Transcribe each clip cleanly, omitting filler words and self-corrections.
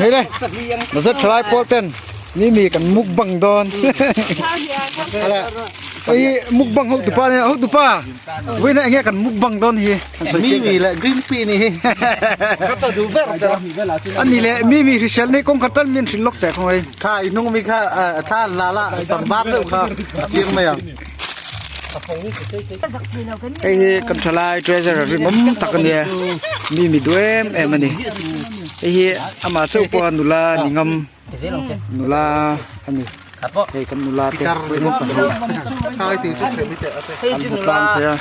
Hei le Nazar thalai pawl ten mi mi kan mukbang dawn ala hei mukbang ho tupa ne ho tupa vawiin ah enge kan mukbang dawn hi an sawi Mi mi leh green pea ni hi ka chaw duh ber ber a ni le mi mi hrisel nei kawng khat tal min hrilh lawk teh khawngaih kha i hnung mi kha thla an la la sam var deuh kha a chiang mai ang. Hei hi kan thalai treasure rinawm tak a nia mi mi duh em em a ni hei hi amah chauh pawha nula ni ngam nula a ni hei kan nula te an hmu tlang thei a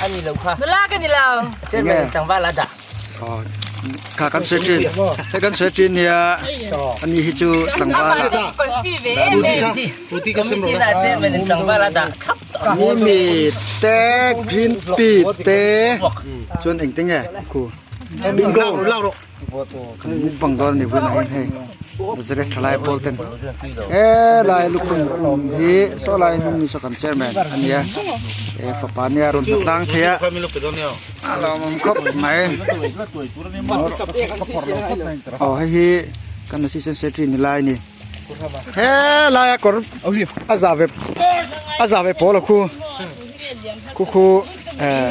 enge kha kan sawi thin hei kan sawi thin nia ani hi chu tlangval ah mi te green pea te chuan engte nge khu bingo mukbang dawn ani vawiinah hian hei Nazareth thalai pawl ten helai lukhum hi saw lai hnung mi saw kan chairman a nia he fapa nia rawn hmu tlang thei a a lawmawm khawp mai aw hei hi kan assistant secretary ni lai a ni helai a kawr a za ve a za ve pawl a khu khu khu eh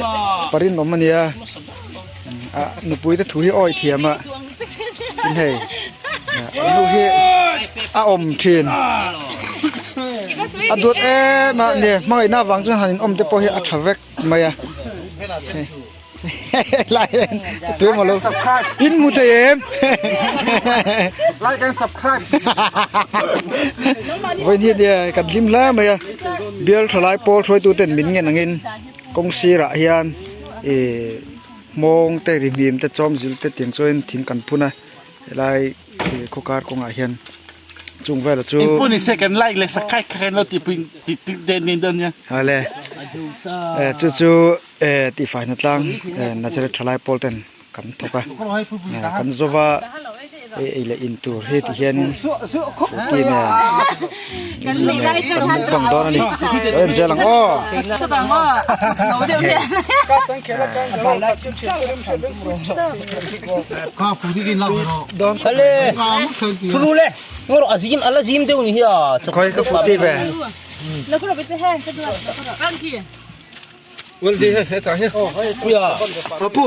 parinawm a nia. A nupui te thu hi awi thiam a tin hei an nu hi a awm thin a duat em a ni hmangaihna avang chuan han in awm te pawh hi a tha vek mai a lai en tu emaw lo in hmu thei em like and subscribe vawiin hi nia kan hlim hle mai a bial thalai pawl hruaitu ten min ngen angin Kawng sirah hian ihh hmawng te ri hmim te chawm zil te tiang chuan thing kan phun a helai ih khawkar kawngah hian chung velah chu Engpawh ni se kan like leh subscribe kha kan lo ti pui ti ti den den dawn nia. Hale eh chu chu eh tihfai hna tlang eh Nazareth thalai pawl ten kan thawk a kan zawva hei ei leh in tur hi ti hianin scooty nen kan mukbang dawn a ni lo en zel ang aw. Khawi ka futi ve. Apu.